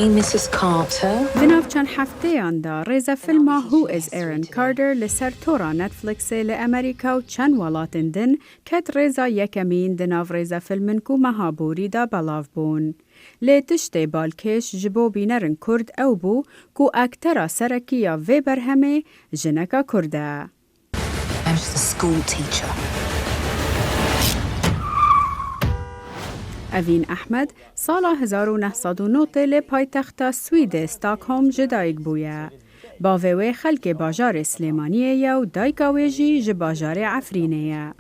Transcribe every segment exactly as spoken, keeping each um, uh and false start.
Missus Carter. Di nav çend hefteyan de rêzefilma Who is Aaron Carter li ser tora Netflixê li Amerîka û çend welatên din ket rêza yekemîn di nav rêzefilmin ku meha borî de belav bûn. Lê tiştê balkêş ji bo bînerên Kurd ew bû ku aktera serekî ya vê berhemê jineka Kurd e. I'm just a school teacher. Evîn Ehmed sala hezar û neh sed û nod li paytexta Swîdê Stockholm ji dayik bûye. Bavê wê xelkê bajarê Silêmaniyê ye û dayika wê jî ji bajarê Efrînê ye.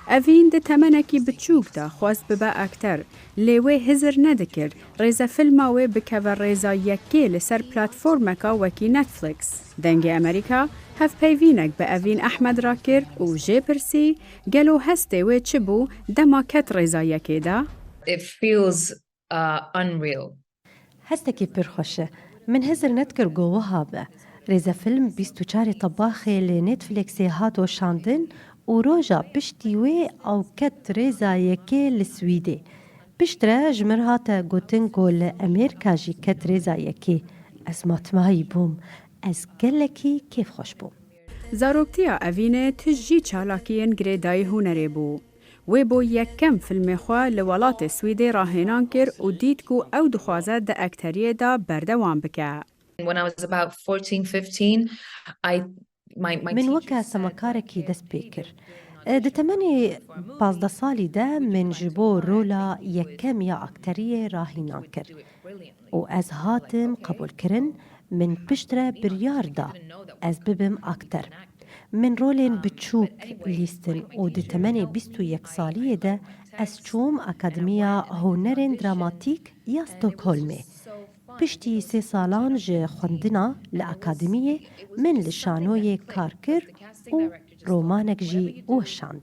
Evîn di temenekî biçûk de xwest bibe akter, lê wê hizir nedikir rêzefilma wê bikeve rêza yekê li ser platformeka wekî Netflix. Dengê Amerîka hevpeyvînek bi Evîn Ehmed re kir û jê pirsî, gelo hestê wê çi bû dema ket rêza yekê de? It feels uh, unreal. Hestekî pir xweş e. Min hizir nedikir ku wiha be. Rêzefilm bîst û çarê Tebaxê li Netflixê hat weşandin û roja piştî wê ew ket rêza yekê li Swîdê. Piştre ji min hate gotin ku li Amerîka jî ket rêza yekê. Ez matmayî bûm. Ez gelekî kêfxweş bûm. Zaroktiya Evînê tij jî çalakiyên girêdayî hunerê bû. Wê bo yekem filmê xwe li welatê Swîdê rahênan kir û dît ku ew dixwaze di akteriyê de berdewam bike. When I was about fourteen, fifteen, I my, my Min teacher weke said, semakarekî dest pê kir. E, Di temenê pazdeh salî de min ji bo rola yekem ya akteriyê rahînan kir. Û ez hatim qebûlkirin, min piştre biryar da ez bibim akter. Min rolên biçûk lîstin û di temenê bîst û yek saliyê de ez çûm Akademiya Hunerên Dramatîk ya Stockholmê. Piştî sê salan ji xwendina li akademiyê, min li şanoyê kar kir û romanek jî weşand.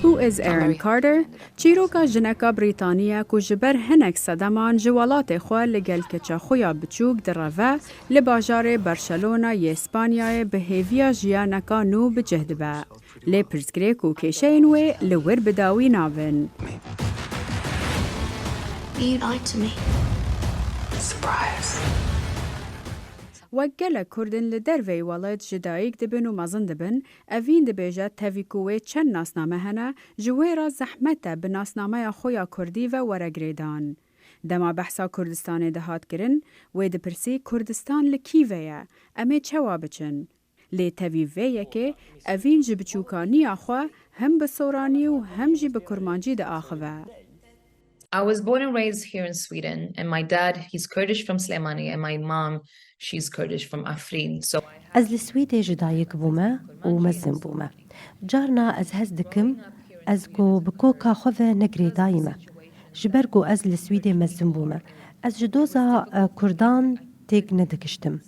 Who is Aaron Carter? Çîroka jineka Brîtanî ye ku ji ber hinek sedeman ji welatê xwe li gel keça xwe ya biçûk direve, li bajarê Barcelona yê Spanyayê bi hêviya jiyaneka nû bi cih dibe. Lê pirsgirêk û kêşeyên wê li wir bi dawî nabin. You lied to me. Surprise. Wek gelek Kurdin li derveyî welat ji dayik dibin û mezin dibin, Evîn dibêje tevî ku wê çend nasname hene, ji wê re zehmet e bi nasnameya xwe ya Kurdî ve were girêdan. Dema behsa Kurdistanê dihat kirin, wê dipirsî Kurdistan li kî ve ye, em ê çawa biçin? Lê tevî vê yekê Evîn ji biçûkaniya xwe hem bi soranî û hem jî bi kurmancî diaxive. I was born and raised here in Sweden, and my dad, he's Kurdish from Slemani, and my mom, she's Kurdish from Afrin. So Ez li Swîdê ji dayik bûme û mezin bûme. Carna ez hez dikim ez ku bi koka xwe ve ne girêdayî me. Ji ber ku ez li Swîdê mezin bûme, ez ji doza e, Kurdan têk nedigiştim.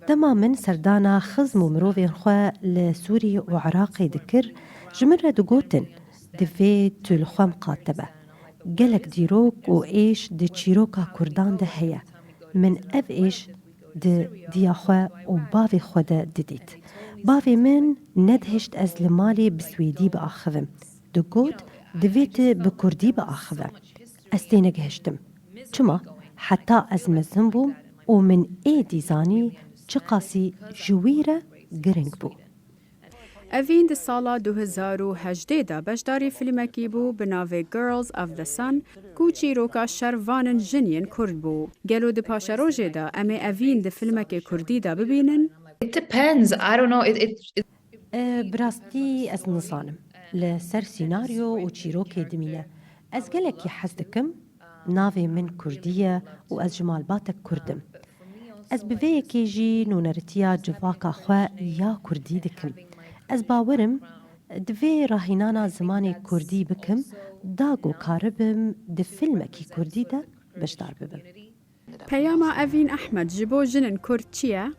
Dema min serdana xizm û mirovên xwe li Sûriyê û Iraqê dikir, ji min re digotin, divê tu li xwe miqate be. Gelek dîrok û êş di çîroka Kurdan de heye. Min ev êş di diya xwe û bavê xwe de didît. Bavê min nedihişt ez li malê bi swêdî biaxivim. Digot, divê tu bi kurdî biaxive. Ez tênegihiştim. Çima? Heta ez mezin bûm û min êdî zanî çiqasî ji wî re giring bû. Evîn di sala du hezar û hejdeh de beşdarî fîlmekî bû bi navê Girls of the Sun, ku çîroka şervanên jin yên Kurd bû. Gelo di paşerojê de em ê Evîn di fîlmekê Kurdî de bibînin? It depends. I don't know. It, it, it E, Bi rastî ez nizanim. Li ser sînaryo û çîrokê dimîne. Ez gelekî hez dikim. Navê min Kurdî ye û ez ji malbatek Kurd im. Ez bi vê yekê jî nûneritiya civaka xwe ya Kurdî dikim. Ez bawer im divê rahînana zimanê Kurdî bikim da ku karibim di fîlmekî Kurdî de beşdar bibim. Peyama Evîn Ehmed ji bo jinên Kurd çi ye?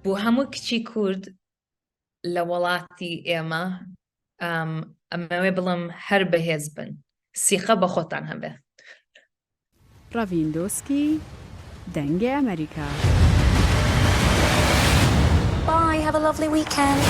بۆ هەموو کچی کورد لە وڵاتی ئێمە، ئەم، ئەمەوێ بڵم هەر بەهێز بن. سیقە بە خۆتان هەبێ. Ravîn Doskî, Dengê Amerîka. Bye, have a lovely weekend.